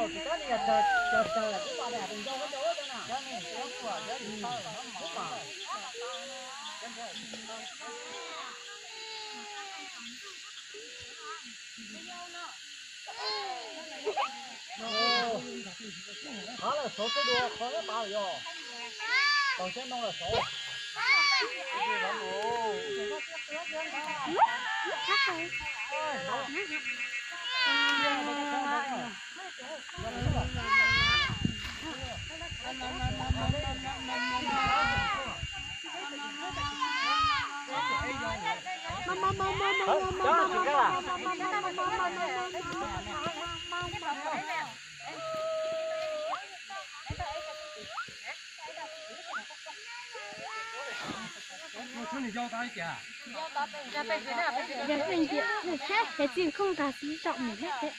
Qhov lawm saud xwb dua, qhov nyob tas yog. Tau xyab noo lawm saud. Yog pheej tias, ua tshab, yog txij khooj tag xwb tsom mus thiab.